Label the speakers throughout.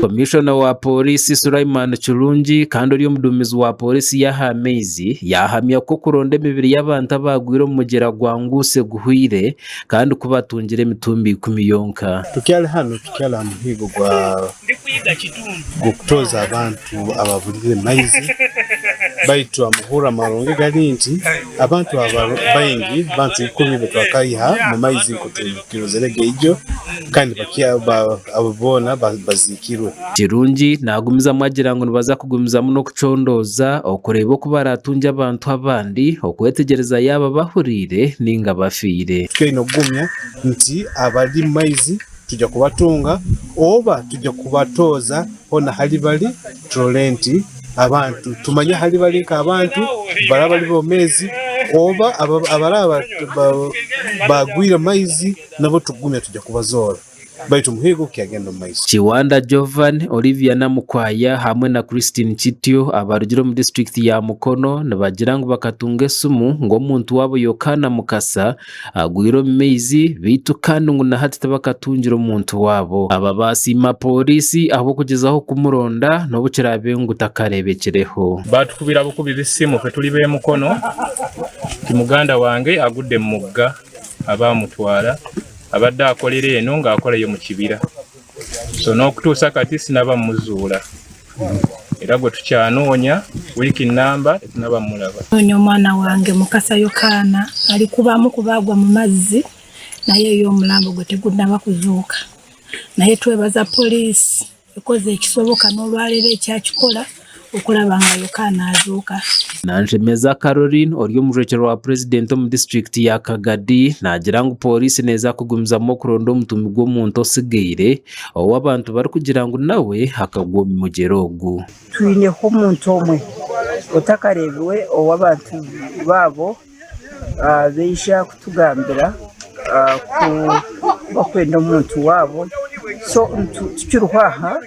Speaker 1: Komishona wa Pooriisi Sulaiman Kirungi kandi ori omuduumizi wa Pooriisi y'aha maizi yaahamya ku okuronda emibiri y'abantu abaagwire omu mugyera gwa Nguse guhweire kandi ku batungire emitumbi ikumi yonka.
Speaker 2: Tukyali hanu tukyali aha muhiigo gwa gw'okutooza abantu ababurire maizi baitu amahurire amarungi gari nti abantu aba baingi bantu ikumi betwakaiha mu maizi nkotukirozere geijo kandi abo boona baziikirwe.
Speaker 1: Kirungi naagumizamu agira ngu nibaza kugumizamu n'okucondooza okureeba oku baraatungye abantu abandi okwetegyereza yaaba bahuriire nainga bafiire.
Speaker 2: Twine okugumya nti abari mu maizi Tujja kubatunga oba tujja kubatooza hoona hali bali, turole nti abantu tumanye hali bali nk'abantu baraba bali bomeezi oba abaraba bagwire maizi nabo tugumya tujja kubazoora baitu omuhiigo gukyagenda omu maiso.
Speaker 1: Kiwanda Jovan, Olivia Namukwaya hamwe na Christine Kityo abarugire omu disiturikiti ya Mukono nibagira ngu bakatunga esimu ngu omuntu waabo Yokana Mukasa Agwire omu maizi beitu kandi ngu na hati tibakatungire omuntu waabo. Aba baasiima pooriisi ahabw'okugyezaho kumuronda n'obu kiraabe ngu takareebekireho.
Speaker 3: Baatukubira bukubizi simu ffe tuli b'e Mukono nti muganda wange agudde mu mugga abaamutwala abadde akolera eno ng'akola eyo mu kibira so n'okutuusa kati sinaba muzuula. Era gwe tukyanoonya wiiki nnamba tetunaba mulaba.
Speaker 4: Noonya omwana wange Mukasa Yokaana ali kubamu ku baagwa mu mazzi naye ye omulambo gwe tegunnaba kuzuuka. Naye twebaza poliisi ekoze ekisoboka n'olwaleero ekyakikola okulaba nga Yokaana azuuka.
Speaker 1: Nanshemeza Caroline ori omujwekyerwa wa Purezidenti omu disiturikiti ya Kagadi naagira ngu pooriisi neeza kugumizamu okuronda omutumbi gw'omuntu otsigaire ou abantu barikugira ngu nawe akagwa omu mugyera ogu.
Speaker 5: Twineho omuntu omwe otakareebirwe ou abantu baabo baija kutugambira ku barikwenda omuntu waabo so tukiriho aha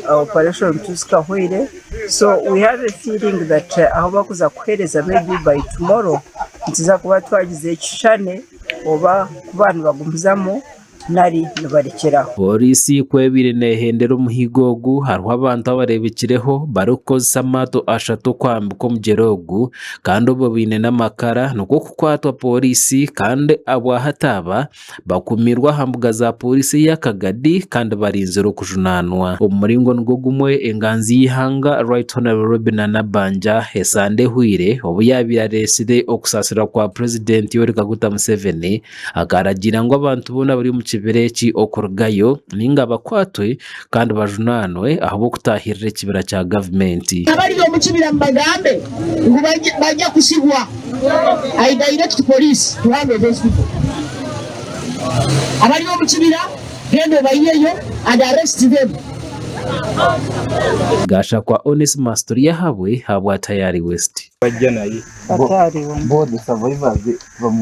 Speaker 5: operation tizikahweire so we have a feeling that ahu barikuza kuheereza maybe by tomorrow nituza kuba twagize ekishushani oba ku baaba nibagumizamu nari nibarekyera aho.
Speaker 1: Pooriisi ku ebaire neehendera omuhiigo ogu, hariho abantu abareebekireho barikukozesa amaato ashatu okwambuka omugyera ogu kandi obwo baine n'amakara nikwo kukwatwa pooriisi kandi abwahati aba bakuumirwe aha mbuga za pooriisi eya Kagadi kandi barinzire okujunaanwa. Omu muringo nigwo gumwe, enganzi y'eihanga Right Honourable Robinah Nabbanja esande ehweire obu yaabaire areetsire okusaasirwa kwa Purezidenti Yoweri Kaguta Museveni, Akaragiira ngu abantu boona abari omu kibira eki okurugayo nainga bakwatwe kandi bajunaanwe ahabw'okutaahirira ekibira kya gavumenti.
Speaker 6: Abari omu kibira mubagambe ngu baija kusibwa. I direct police to handle those people. Abari omu kibira genda obaiheyo and arrest them.
Speaker 1: Gashakwa Onesmus Turyahabwe ahabwa Tayari West.
Speaker 3: Bajja naye.
Speaker 5: Batariho.
Speaker 7: Bo the survivors from.